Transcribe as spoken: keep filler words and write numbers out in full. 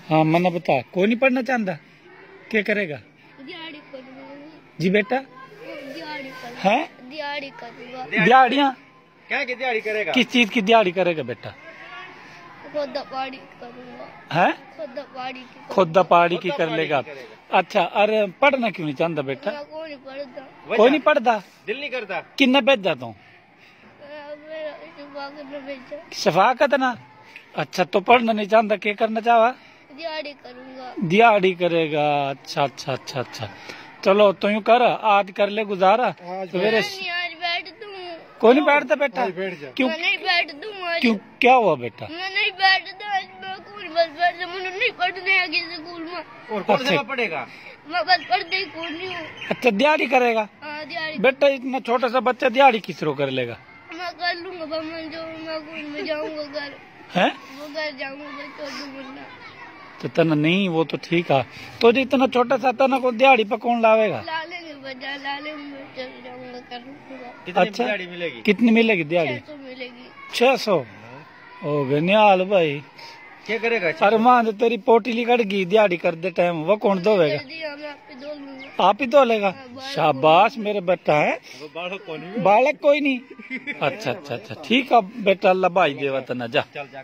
हाँ, मन्ना बता, कोई नहीं पढ़ना चाहता, क्या करेगा? दिहाड़ी करूंगा। जी बेटा? दिहाड़ी करूंगा। हैं? दिहाड़ी करूंगा। दिहाड़ियाँ? क्या की दिहाड़ी करेगा? किस चीज की दिहाड़ी करेगा बेटा? खोदा पाड़ी करूंगा। हैं? खोदा पाड़ी की। खोदा पाड़ी की खोदा कर पाड़ी लेगा। की करेगा। अच्छा, अरे पढ़ना क्यों नहीं चाहता बेटा? मैं कोई नहीं पढ़ता। वजह? कोई नहीं पढ़ता? दिल नहीं करता? किन्ने भेजा तू? मेरा शफाकत ने भेजा। शफाकत ना? अच्छा, तो पढ़ना नहीं चाहता, क्या करना चाहवा? दिहाड़ी करूंगा। दिहाड़ी करेगा। अच्छा, अच्छा, अच्छा, अच्छा। चलो, तो यूं कर, आज कर ले गुजारा। आज सवेरे बैठ। नहीं, आज बैठ दूं। कोई नहीं बैठता बेटा? आज बैठ जा। क्यों? मैं नहीं बैठ दूं आज। क्यों, क्या हुआ बेटा? मैं नहीं बैठता आज, मैं कौन बस बैठ जा, मुझे नहीं पढ़ने आगे स्कूल में। और कौन अच्छा। जगह पढ़ेगा? मैं बस पढ़ते ही कौन नहीं हूँ। अच्छा, दिहाड़ी करेगा? हाँ, दिहाड़ी। बेटा, इतना छोटा सा बच्चा दिहाड़ी किस रो कर लेगा? मैं कर लूंगा, बस मैं जो, मैं कौन, मैं जाऊंगा घर। हैं? वो घर जाऊंगा, बस छोड़ दूंगा ना। तो तना नहीं, वो तो ठीक है। तो जो इतना छोटा सा तना को दिहाड़ी पे कौन लावेगा? ला लेंगे बजा, ला लेंगे, मैं चल जाऊंगा, कर लूंगा। कितनी अच्छा? दिहाड़ी मिलेगी? कितनी मिलेगी दिहाड़ी? छह सौ मिलेगी। छह सौ? हो गए निहाल भाई। क्या करेगा? अरे मां, तो तेरी पोटली कट गई दिहाड़ी कर दे टाइम, वो कौन धोवेगा? कर दी, मैं आप ही धो लूंगा। आप ही धो लेगा? हाँ, बालक शाबाश मेरे बेटा है। वो बालक कौन है? बालक कोई नहीं। अच्छा, अच्छा, अच्छा, ठीक है बेटा, अल्लाह भाई देवा तना, जा। चल, जा।